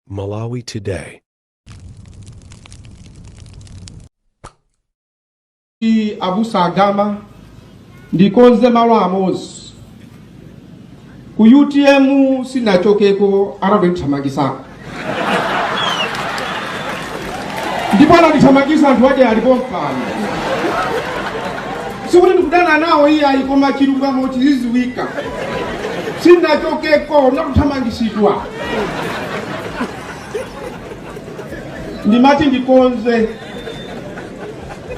Malawi Today. Abusa agama ndikonze malo amodzi ku UTM sinachokeko, anandithamangisako ndipo anandithamangisa anthu aja alipo mpano. Sikuti ndikudana nawo iyayi, koma chilungamo chiziziwika. Sinachokeko, ndakuthamangisidwa. Ndimati ndikonze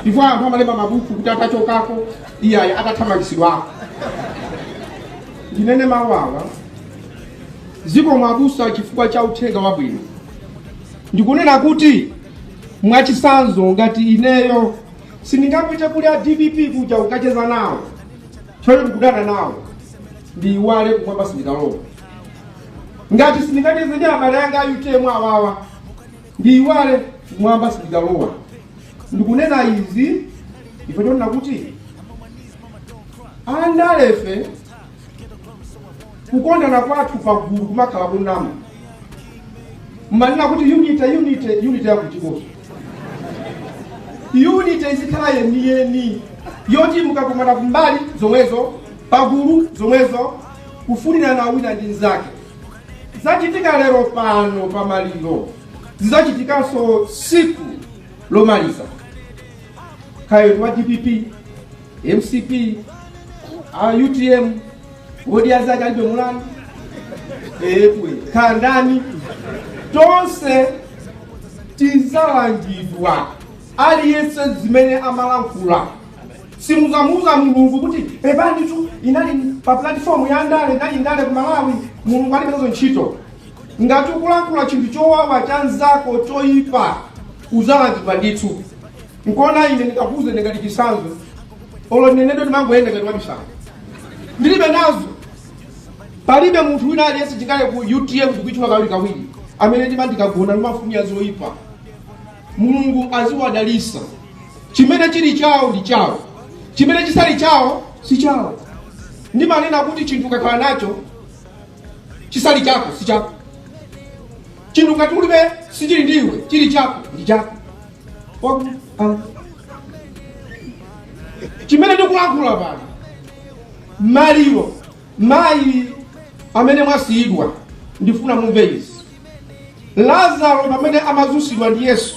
chifukwa anthu amalemba mabuku kuti atachokako iyayi, atathamangisidwako. Ndinene mawu awa: zikomo abusa chifukwa cha uthenga wabwino. Ndikunena kuti mwachisanzo, ngati ineyo sindingapite kuli a DPP kuja kukacheza nawo chifukwa ndikudana nawo, ndiyiwale, kumwamba sindikalowa. Ngati sindingacheze ndi abale anga a UTM awawa, ndiyiwale, kumwamba sindikalowa. Ndikunena izi ife tionena kuti andalefe kukondana kwathu pagulu kumakhala kunama. Mmanena kuti unity, unity, unity yakutikoso. Unity izikhala yeniyeni yoti mukakumana kumbali zomwezo, pagulu zomwezo, kufunirana wina ndi nzake. Zachitika lero pano pamaliro zidzachitikanso siku lomaliza. Kaya wa DPP, MCP, a UTM, wodi azake alibe mulandu epwe khandani, tonse tizalangidwa, aliyense zimene amalankhula. Simuzamuuza Mulungu kuti pepanitu, inali pa platform ya ndale, inali ndale ku Malawi. Mulungu alibe nazo ntchito. Ngati ukulankhula chinthu chowawa cha nzako choyipa, uzalangidwa ndithu. Nkuona ine ndikakuze ngati chisanzo, olo nenedwe ndimangoyenda ngati wamisala, ndilibe nazo. Palibe munthu wina aliyense chingale ku UTM, ndikuitchula kawiri kawiri, amene ndima ndikagona ndimafunira zoyipa. Mulungu aziwadalisa. Chimene chili chawo ndi chawo, chimene chisali chawo si chawo. Ndimanena kuti chinthu ukakhala nacho chisali chako si chako, chinthu ngati ulibe sichili ndiwe, chili chako ndi chako. Chimene ndikulankhula pano, maliro mayi amene mwasiyidwa, ndifuna mumve izi. Lazaro pamene amazusidwa ndi Yesu,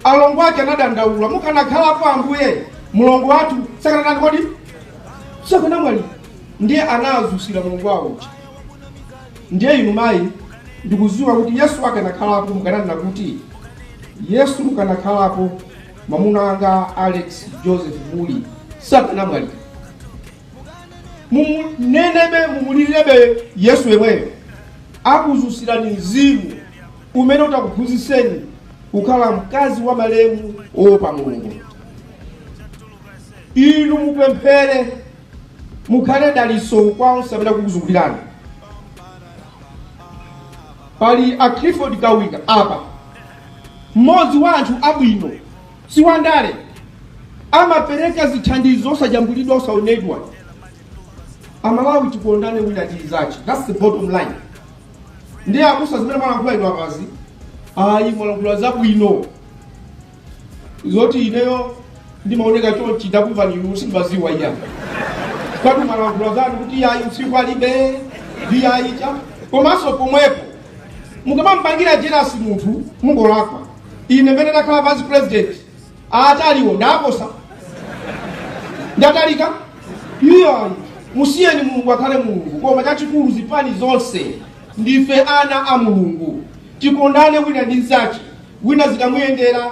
alongo ake anadandaula, "Mukanakhalapo Ambuye, mlongo wathu sakanatani kodi? Sakanamwalira." Ndiye anazusira mlongo wawo uja. Ndiye inu mayi, ndikuziwa kuti Yesu akanakhalapo mukananena kuti, "Yesu mukanakhalapo, mwamuna anga Alex Joseph Muli sakanamwalira." Mumunenebe, mumulirebe Yesu yemweyo akuzusirani mzimu umene utakuphunzitseni kukhala mkazi wa malemu wopa Mulungu. Inu mupemphere, mukhale daliso kwa onse amene akukuzungulirani. Pali a Clifford Kawinga apa, mmodzi wa anthu abwino, si wandale, amapereka zithandizo osajambulidwa, osaonedwa. Amalawi tikondane wina ndi nzache, that's the bottom line. Ndiye abusa, zimene mwalankhula inu apazi, ayi, mwalankhula zabwino. Zoti ineyo ndimaoneka chonchi, ndakumva inu, sindimaziwa iya. Kwati mwalankhula zanu kuti iyayi, usiku alibe ndiyayi cha komanso pomwepo mukamampangira jealous munthu, mungolakwa. Ine mmene ndakhala vice president, ataliwo ndaposa ndatalika? Iyayi, musiyeni Mulungu akhale Mulungu. Koma chachikulu, zipani zonse ndife ana a Mulungu, tikondane wina ndi nzache, wina zikamuyendera.